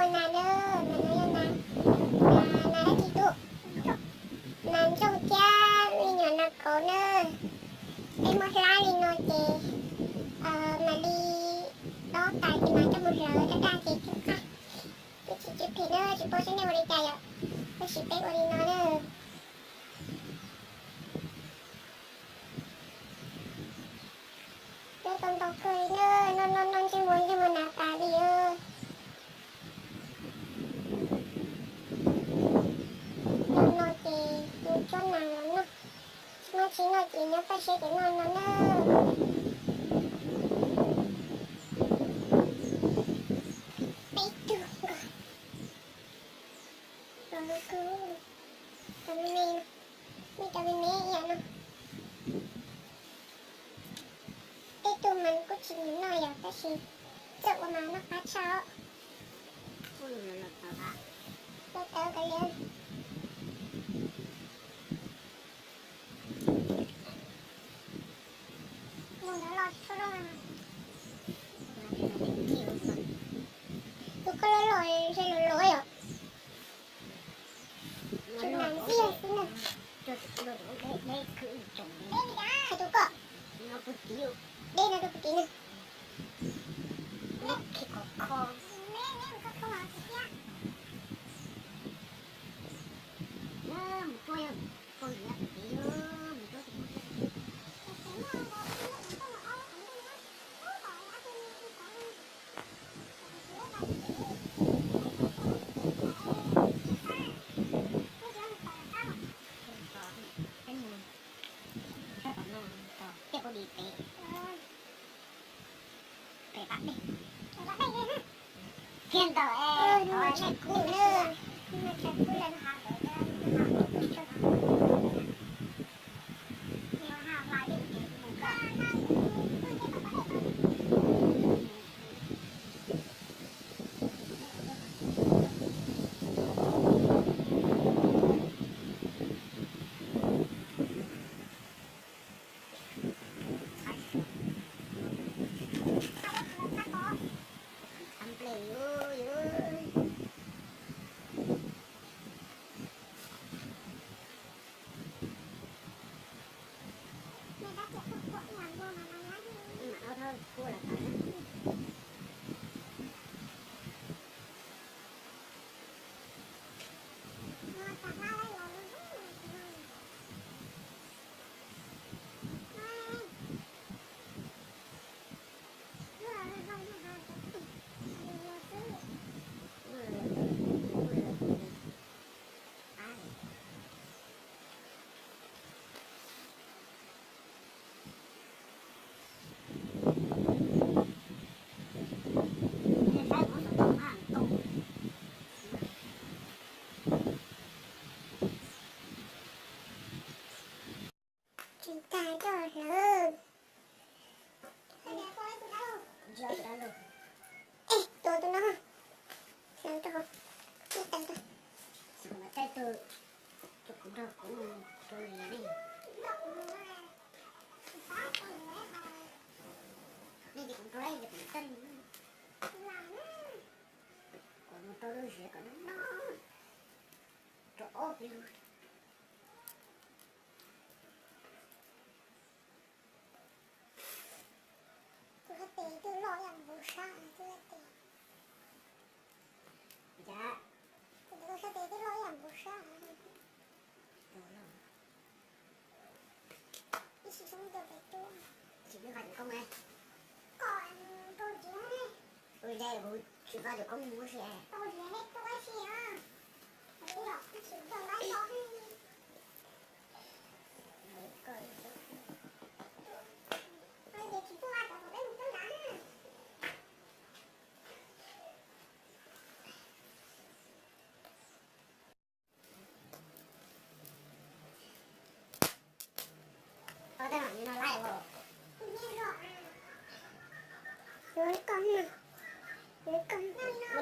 Ua nas na, nas no yog nas, nas dab tsi tub? Nas ntsoog thiab me nyuam nas kauv na. Peb muab hlab li no ces mam li dob tas ces mam coj mus hlawv daj daj ces thiaj qab. Twb tsis tsis phem na, tsis paub seb nej ua li cas yom, tab sis peb ua li no na. Cov tau ntau kawg li na, noj noj noj ntsej muag ntsej muag hnav tas li. Noj no ces tus tsob nas los noj, tsis muaj tsis noj ces nyob paj siab ces noj no na. Peb tug nkaus. Cov me me, nej cov me me ib yam no. Tej tug mas kuj tsis noj yom, tab sis txawj ua mas noj qab tshaj os. Los tawv kav liam. Tus koj loj loj, ntshe los los yom. Tus nas ntxiag xwb na. Qhia tus koj. Dej no rau puag tim na. Peb mus txog tom no, tom tej qub di pem, pem qab dej. Kiag ntawm es, mus tshais kub na, mus tshais kub lawm. Tsis tas coj hlawv. Es tua tus no, hlawv rau hauv, ib tag rau. Tus kuv nrog kuv mus rau li ne. Nej ces kuv rau ib yam kuv teej. Kuv mus rau lub zem kom noj noj rau ob peb lub. Tus hais tias twb loj ib yam npus sab, tus hais tias, tus hais tias twb loj ib yam npus sab. Ib sim xyoo rau pem tub, tsis nqa cov koob, kom rau ntxiv ne. Ua li kuv tsis nqa cov koob mus ua si. Yuav koj na, yuav koj na. Hlawv kom ib nyuag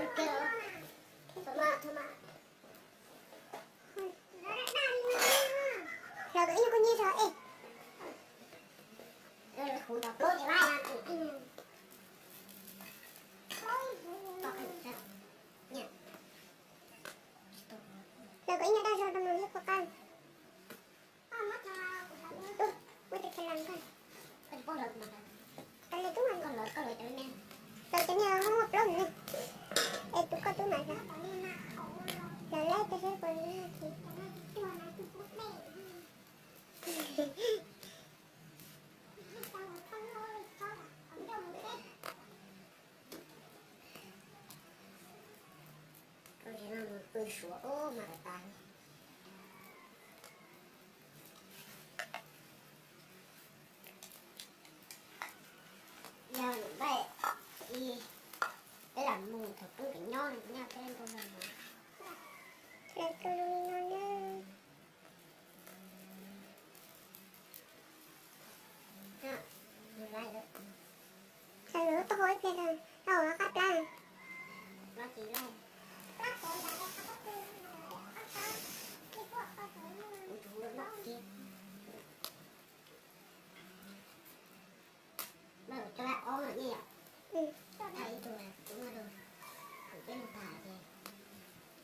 koj nyiaj tso es. Hlawv kom ib nyuag daj zog rau mus thiab puas qab? Muab tus khev las koj. Hlawv li tub mas, hlawv cov niag muaj plaub ntawd ne. Es tus koj tub mas hlawv, hlawv leb tes seb puas li. Koj tsis no mus pw suav ub mas tas. Yog lwm npaj ib, peb lam mus thaum poob kev nyob no, nyob peb nrog los mus.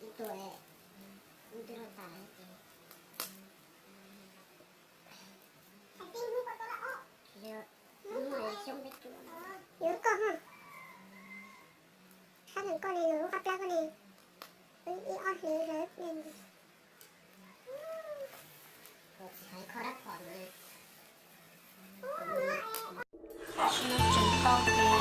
Ib tug, ib tug rau tas ces, yuav koj, sab nws koj li, lub qab plab koj li, ib ob hlis lawm. Tam sim no tseem tau ces